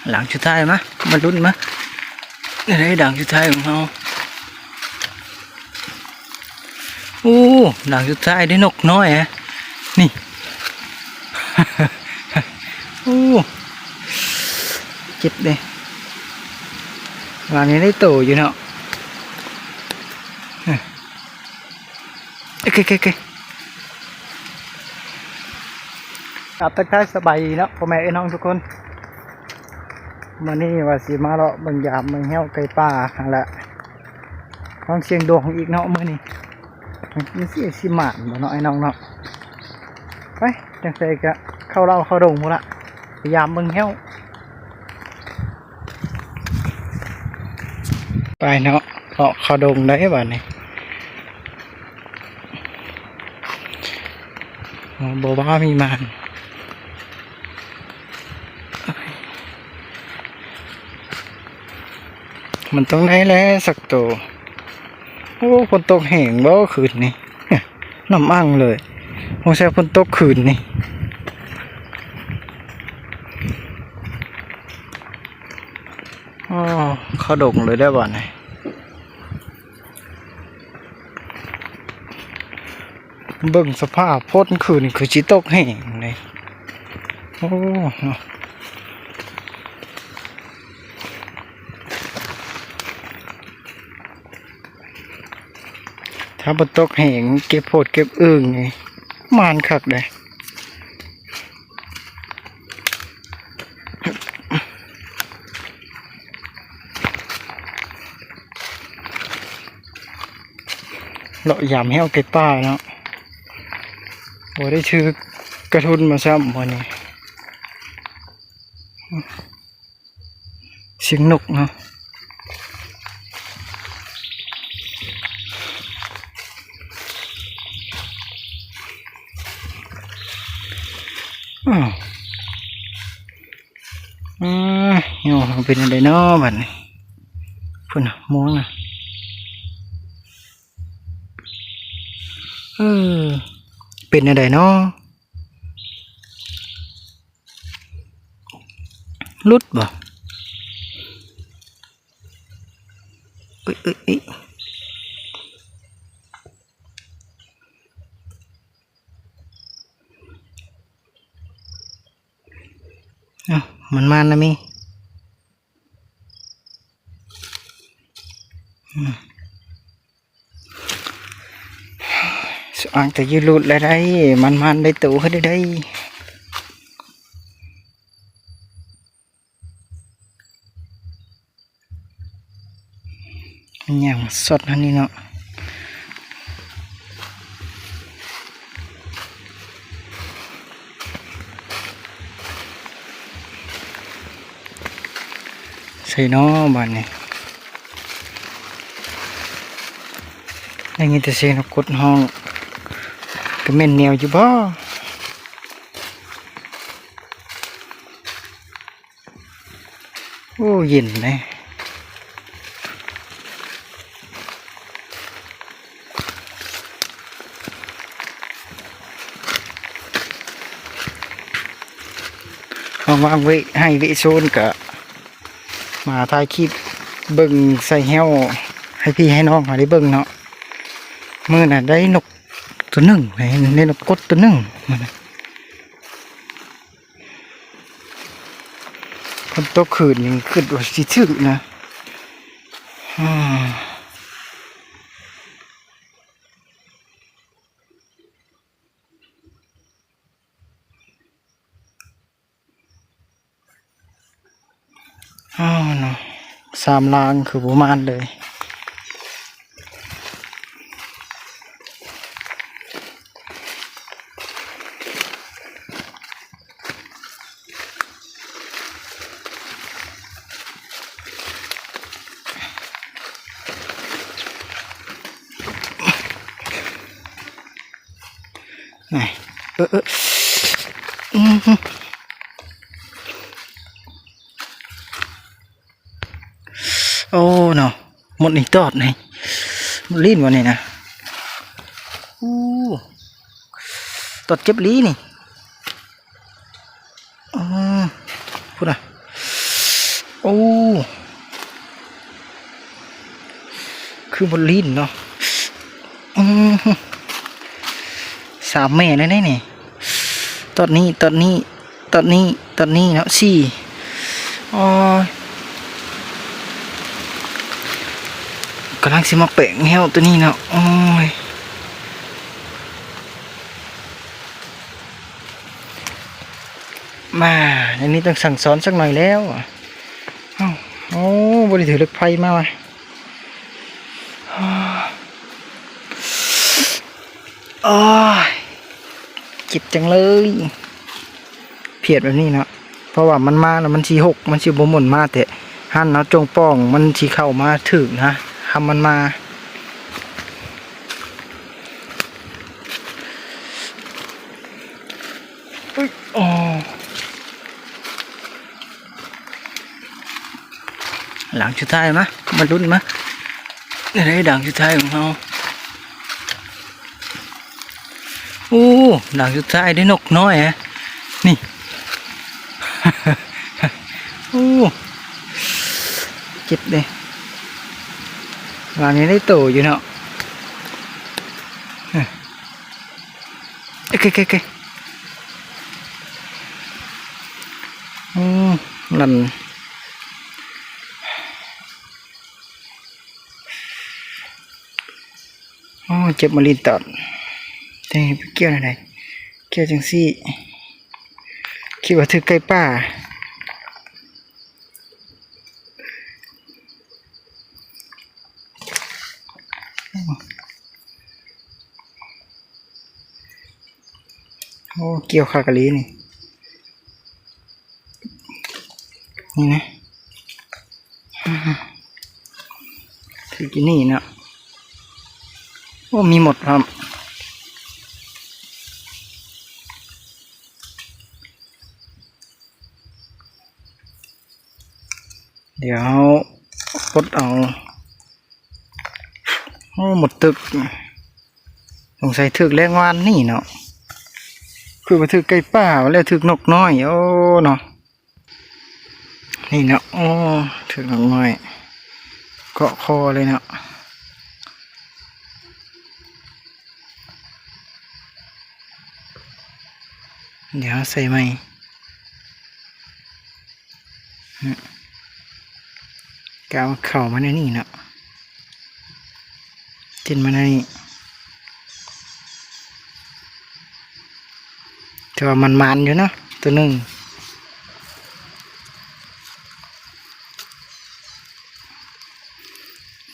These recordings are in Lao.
ຫຼັງສຸດທ້າຍ ມາ ມາລຸ້ນ ມາ ໄດ້ຫຼັງສຸດທ້າຍຂອງເຮົາ. ໂອ້ ຫຼັງສຸດທ້າຍໄດ້ນົກນ້ອຍ ນີ້ ໂອ້ ເຈັບເດ້ ວ່ານີ້ໄດ້ໂຕຢູ່ເນາະ. ເອີ ໂອເຄ ໂອເຄ ໂອເຄ ຄັບ ທັກທາຍສະບາຍດີເນາະ ພໍ່ແມ່ເອື້ອຍນ້ອງທຸກຄົນ. ມື້ນີ້ວ່າຊິມາເລາະເບິ່ງຢາມເບິ່ງແຮ້ວໄກ່ປ່າຫັ້ນແຫຼະ ລອງສ່ຽງດວງອີກເນາະມື້ນີ້ ມັນຊິ ຊິໝານບໍ່ເນາະ ອ້າຍນ້ອງເນາະ. ໄປ ຈັ່ງໃດກະເຂົ້າເລົ້າເຂົ້າດົງພຸ້ນລະ ໄປຢາມເບິ່ງແຮ້ວ. ໄປເນາະ ເລາະເຂົ້າດົງໄດ້ບາດນີ້ ບໍ່ວ່າມີໝານ ມັນຕ້ອງໄດ້ແຫຼະສັກໂຕ. ໂອ້ ຝົນຕົກແຮງບໍ່ຄືນນີ້ ນ້ຳອັ່ງເລີຍ ສົງໄສຝົນຕົກຄືນນີ້. ອໍ ເຂົ້າດົງເລີຍເດ້ບາດນີ້ ເບິ່ງສະພາບຝົນຄືນນີ້ຄືຊິຕົກແຮງເດ້. ໂອ້ ເນາະ ຖ້າບໍ່ຕົກແຮງ ເກັບໂພດເກັບອຶ່ງນີ້ ໝານຄັກເດ້. ເລາະຢາມແຮ້ວໄກ່ປ່າເນາະ ບໍ່ໄດ້ຖືກະທຸນມາຊ້ຳມື້ນີ້. ສຽງນົກເນາະ ອ້າວ ອືມ ເປັນຈັ່ງໃດເນາະບັດນີ້ ພຸ້ນນະ ມອງນະ ເອີ ເປັນຈັ່ງໃດເນາະ. ຫຼຸດບໍ່? ເອີຍ ເອີຍ ເອີຍ ເອົ້າ ມັນມານະມີ. ອືມ ສະອາງກະຢູ່ຫຼຸດແລ້ວໄດ໋ ມັນມານໄດ້ໂຕເຮີດໄດ໋. ມັນຍ່າງມາຊອດຫັ້ນນີ້ເນາະ. ໃສເນາະບາດນີ້ ໄດ້ຍິນແຕ່ສຽງນົກກົດຮ້ອງ ກະແມ່ນແນວຢູ່ບໍ່? ໂອ້ ເຢັນເດ້. ວ່າງໆ ເວະໄຮ່ເວະສວນກະມາຖ່າຍຄລິບເບິ່ງໃສ່ແຮ້ວ ໃຫ້ພີ່ໃຫ້ນ້ອງເຮົາໄດ້ເບິ່ງເນາະ. ມື້ນັ້ນໄດ້ນົກໂຕໜຶ່ງ ໄດ້ນົກກົດໂຕໜຶ່ງ. ຝົນຕົກຄືນນີ້ຄິດວ່າຊິຖືກນະ. ອ້າວເນາະ ສາມລາງຄືບໍ່ມານເລີຍ. ນີ້ ເອີ ເອີ ອືມ ໂອ້ເນາະ ມົດນີ້ຕອດນີ້ ມົດລີ້ນບໍ່ນີ້ນະ. ໂອ້ ຕອດເຈັບລີ້ນີ້. ອືມ ພຸ້ນນະ ໂອ້ ຄືບໍ່ລີ້ນເນາະ. ອືມ ສາມແມ່ແລ້ວເດ້ນີ້. ຕອນນີ້ ຕອນນີ້ ຕອນນີ້ ຕອນນີ້ເນາະ ສີ່. ໂອ້ຍ ກຳລັງຊິມາແປງແລ້ວໂຕນີ້ເນາະ. ໂອ້ຍ ມາ ອັນນີ້ຕ້ອງສັ່ງສອນຈັກໜ່ອຍແລ້ວ. ເອົ້າ ໂອ້ ບໍ່ໄດ້ຖືເຫຼັກໄຟມາວ່າ. ໂອ້ຍ ເຈັບຈັງເລີຍ ພຽດແບບນີ້ເນາະ. ເພາະວ່າມັນມາແລ້ວມັນຊິຫົກ ມັນຊິບໍ່ໝົນມາແຕ່ຫັ້ນເນາະ. ຈົ່ງປ່ອງມັນຊິເຂົ້າມາຖືກນະ ຄຳມັນມາ. ໂອ້ ຫຼັງສຸດທ້າຍ ມາ ມາລຸ້ນມາ. ໄດ້ຫຼັງສຸດທ້າຍຂອງເຮົາ. ໂອ້ ຫຼັງສຸດທ້າຍໄດ້ນົກນ້ອຍ ນີ້. ໂອ້ ເຈັບເດ້ ວ່ານີ້ໄດ້ໂຕຢູ່ເນາະ. ເອີ ເອີ ເອີ ເອີ ໂອ້ ນັ້ນ. ໂອ້ ເຈັບມາລີນຕອດ. ແຕ່ໄປກ່ຽວແນວໃດ? ກ່ຽວຈັ່ງຊີ້ ຄິດວ່າຖືກໄກ່ປ່າ. ໂອ້ ກ່ຽວຄັກອີ່ຫຼີນີ້ ນີ້ນະ. ຄືກິນນີ້ເນາະ. ໂອ້ ມີໝົດພ້ອມ. ດຽວເຮົາປົດເອົາ. ໂອ້ ໝົດຕຶກ ສົງໄສຖືກແລງວານນີ້ເນາະ. ຄືວ່າຖືກໄກ່ປ່າ ແລ້ວຖືກນົກນ້ອຍ. ໂອ້ ເນາະ ນີ້ເນາະ. ໂອ້ ຖືກນົກນ້ອຍເກາະຄໍເລີຍເນາະ. ດຽວເຮົາໃສ່ໃໝ່. ກະເອົາເຂົ້າມາໃນນີ້ເນາະ ຕິດມາໃນນີ້. ຖືວ່າໝານໆຢູ່ເນາະ ໂຕໜຶ່ງ.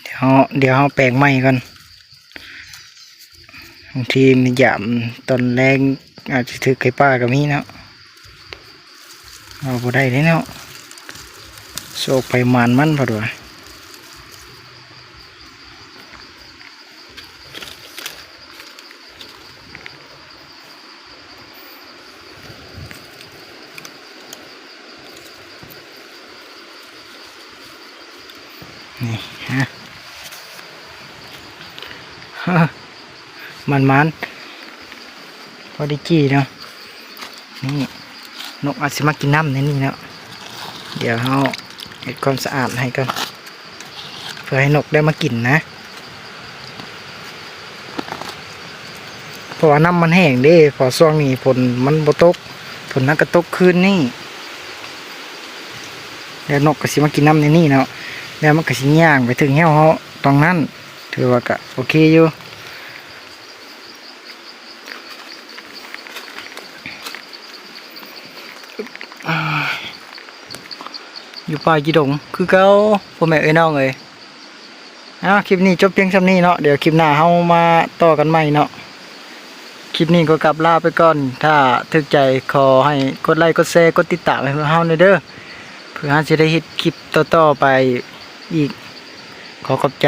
ດຽວ ດຽວເຮົາແປງໃໝ່ກ່ອນ. ບາງທີມາຢາມຕອນແລງ ອາດຈະຖືກໄກ່ປ່າກໍມີເນາະ. ເວົ້າບໍ່ໄດ້ເດ້ເນາະ ໂຊກໃຜໝານມັນ ເພິ່ນວ່າ. ນີ້ ຮະ ຮະ ໝານໆ ພໍໄດ້ຈີ່ເນາະ. ນີ້ ນົກອາດຊິມາກິນນ້ຳໃນນີ້ເນາະ. ດຽວເຮົາເຮັດຄວາມສະອາດໃຫ້ກ່ອນ ເພື່ອໃຫ້ນົກໄດ້ມາກິນນະ. ເພາະວ່ານ້ຳມັນແຫ້ງເດ້ ເພາະຊ່ວງນີ້ຝົນມັນບໍ່ຕົກ ຝົນຫາກະຕົກຄືນນີ້ ແລ້ວນົກກໍຊິມາກິນນ້ຳໃນນີ້ເນາະ. ແລ້ວມັນກໍຊິຍ່າງໄປເຖິງແຮ້ວເຮົາຕອງນັ້ນ ຖືວ່າກະໂອເຄຢູ່. ຢູ່ປ່າຢູ່ດົງຄືເກົ່າ ພໍ່ແມ່ເອີຍນ້ອງເອີຍ. ເອົາ ຄລິບນີ້ຈົບພຽງສ່ຳນີ້ເນາະ ດຽວຄລິບໜ້າເຮົາມາຕໍ່ກັນໃໝ່ເນາະ. ຄລິບນີ້ກໍກັບລາໄປກ່ອນ ຖ້າຖືກໃຈຂໍໃຫ້ກົດໄລ ກົດແຊ ກົດຕິດຕາມໃຫ້ພວກເຮົາແດ່ເດີ ເພື່ອເຮົາຊິໄດ້ເຮັດຄລິບຕໍ່ໆໄປອີກ. ຂໍຂອບໃຈ.